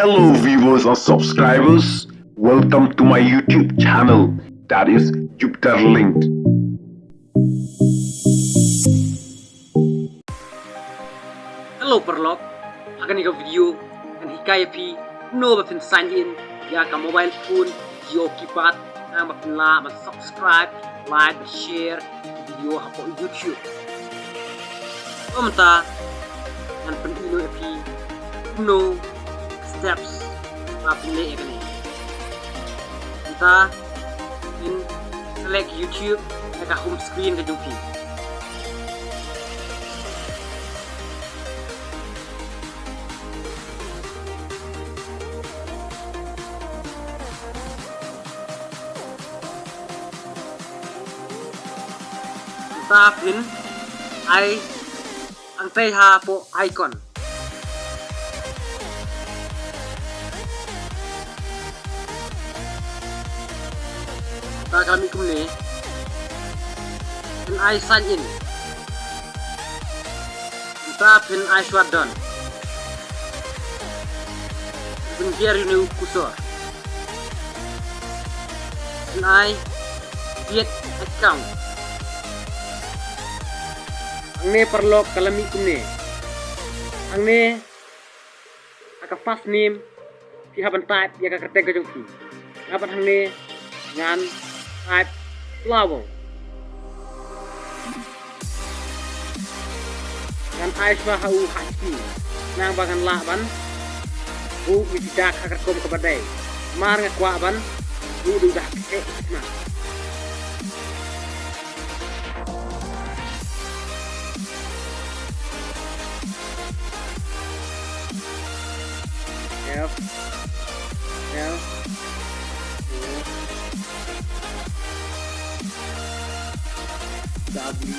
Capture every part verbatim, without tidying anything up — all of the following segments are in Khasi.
Hello viewers and subscribers, welcome to my YouTube channel, that is Jupiter Linked. Hello paralok, ha kane ka video ngan hikai ïa phi kumno ba phin sign in ïa ka mobile phone jong phi pat, nang ba phin lah ban subscribe, like, ban share video hapoh YouTube. Kumta ngan pyni ïa phi kumno steps ba phin leh ïa kane. Kumta phin select YouTube na ka home screen ka jong phi. Kumta phin ai hangtei hapoh icon. Kumta ka la mih kumne. Phin ai sign in. Kumta phin ai shuwa done. Phin hiar ïa une u cursor. Phin ai create account. Hangne paralok ka la mih kumne. Hangne ha ka first name phi hap ban type ïa ka kyrteng ka jong phi. Nga pat hangne ngan type Flower. Ngan ai shuwa ha u hashkey nang ba ngan lah ban buh ïa ki dak ha ka rukom kaba dei. Namar nga kwah ban buh da u dak heh shisha. F L O W.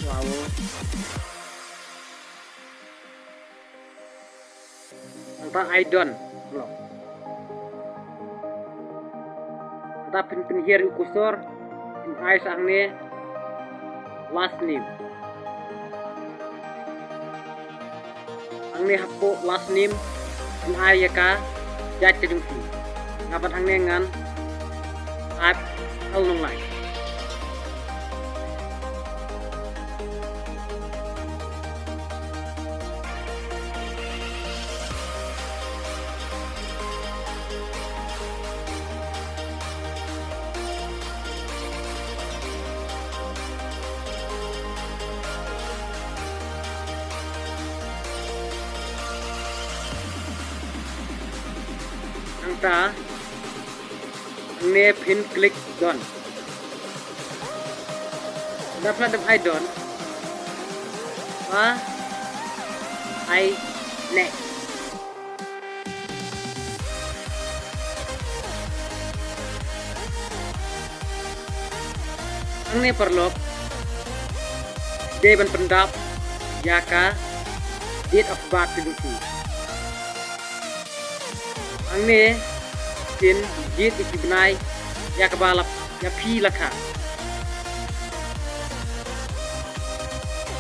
Wow. Nangta ai done. Nangta phin, phin hiar ïa u cursor, phin ai sha hangne last name. Hangne hapoh last name phin ai ïa ka jait ka jong phi. Nga pat hangne ngan ai L Nonglait. Nangta hangne phin click done. Dap la dap ai done. Ba ai next. Hangne paralok dei ban pyndap ïa ka date of birth ka jong phi. Hangne phin jied ïa ki bnai ïa kaba la, ïa phi la kha.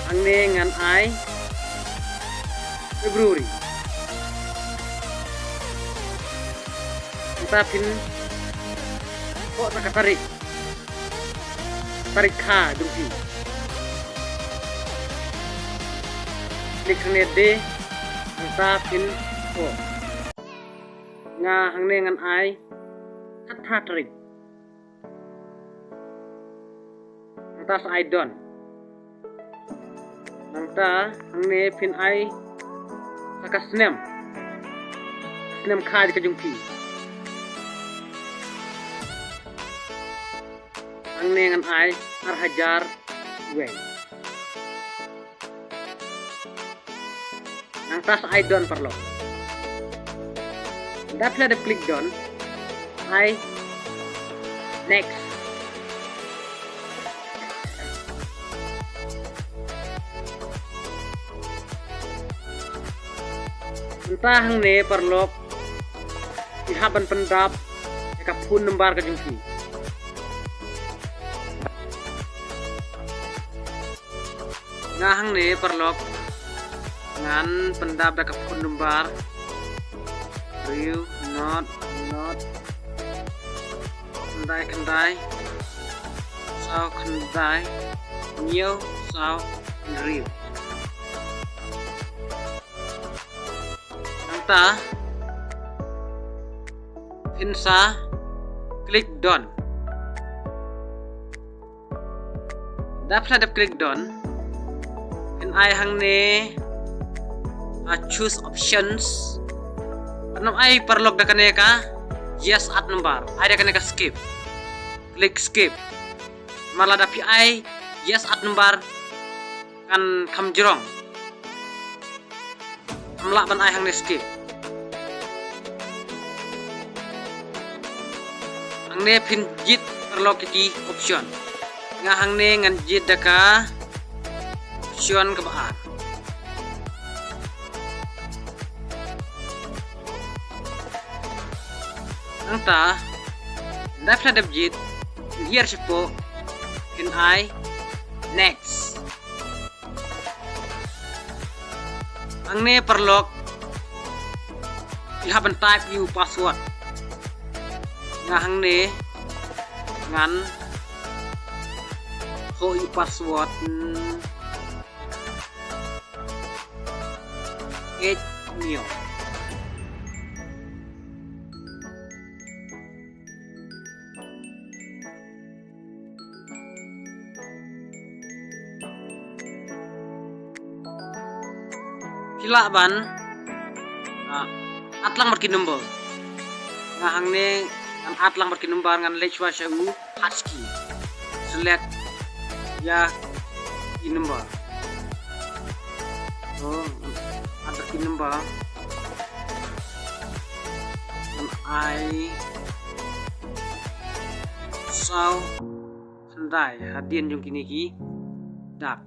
Hangne ngan ai February. Nangta phin thoh sa ka tarik. Tarik kha jong phi. Click hangne date, nangta phin thoh. Nga hangne ngan ai khatphra tarik. Nangta sa ai done. Nangta hangne phin ai sa ka snem. Snem kha ka jong phi. Hangne ngan ai ar hajar wei. Nangta sa ai done paralok. Dap la dep click done. Ai next. Nangta hangne paralok phi hap ban pyndap ïa ka phone number ka jong phi. Nga hangne paralok ngan pyndap da ka phone number hynriew nod nod khyndai khyndai saw khyndai hynñiew saw hynriew. Nangta phin sa click done. Da phi la dep click done, phin ai hangne, ah, choose options. Phin ai paralok da kane ka yes, add number. Ai da kane ka skip. Click skip. Namar lada phi ai yes, add number, kan kham jrong. Ym lah ban ai hangne skip. Hangne phin jied paralok ïa ki option. Nga hangne ngan jied da ka option kaba ar. Nangta da phi la dep jied, phin hiar shapoh, phin ai next. Hangne paralok phi hap ban type ïa u password. Nga hangne ngan thoh ïa u password, hmm, eight nio. Phi lah ban, ah, add lang bad ki number. Nga hangne ngan add lang bad ki number, ngan leit shuwa sha u hash key. Select ïa ki number. To, ngan add bad ki number. Ngan ai saw khyndai hadien jong kine ki dak.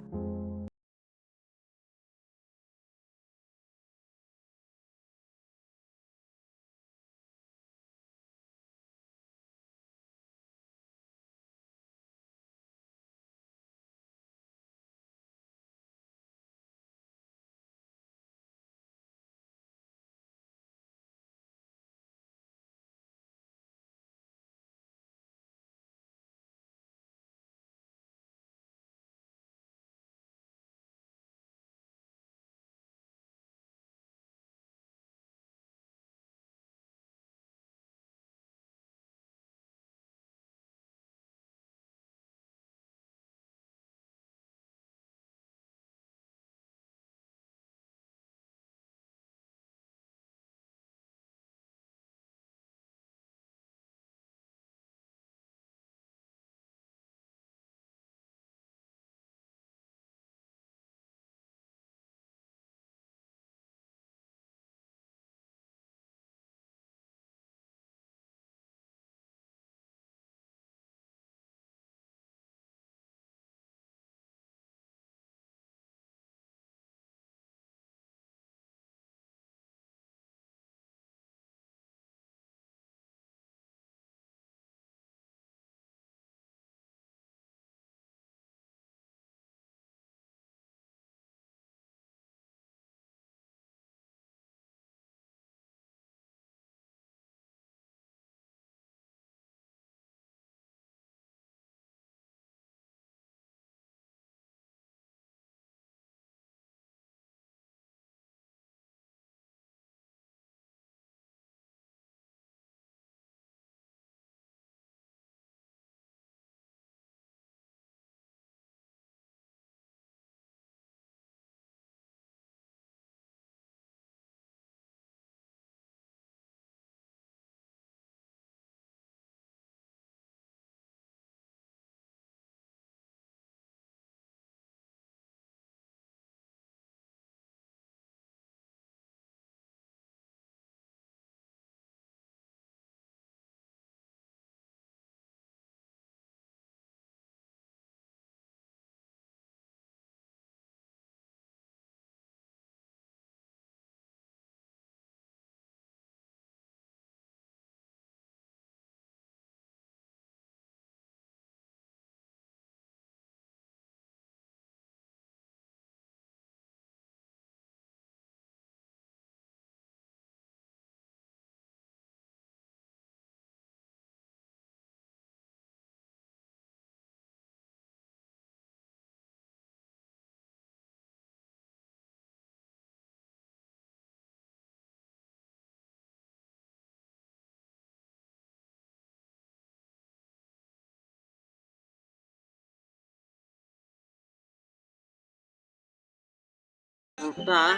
Nangta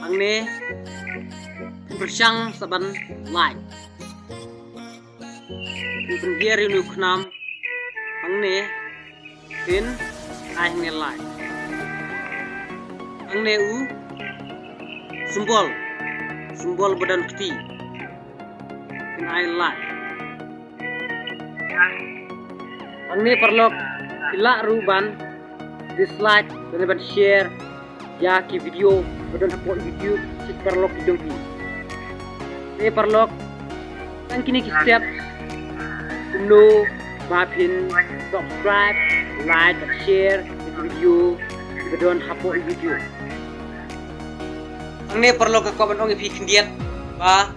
hangne pyrshang sa ban like. Pynhiar ïa une u khnam hangne, phin ai hangne like. Hangne u symbol, symbol ba don kti, phin ai like. Hangne paralok, phi lah ruh ban dislike, lane ban share ïa ki video ba don hapoh YouTube, ki paralok ki jong phi. Te paralok, tang kine ki step kumno ba phin subscribe, like, share ïa ki video ba don hapoh YouTube. Hangne paralok, nga kwah ban ong ïa phi khyndiat ba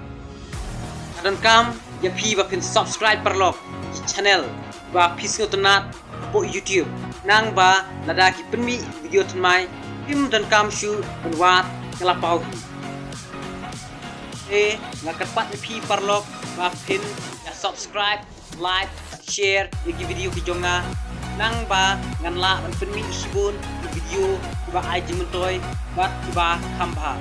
nga donkam ïa phi ba phin subscribe paralok ki channel ba phi sngewtynnat hapoh YouTube. Nangba lada ki pynmih video thymmai, phim donkam shuh ban wad, nga la paw hi. Te nga kyrpad ïa phi paralok ba phin ïa subscribe, like, share ïa ki video ki jong nga. Nangba ngan lah ban pynmih shibun ki video kiba ai jingmyntoi bad kiba kham bha.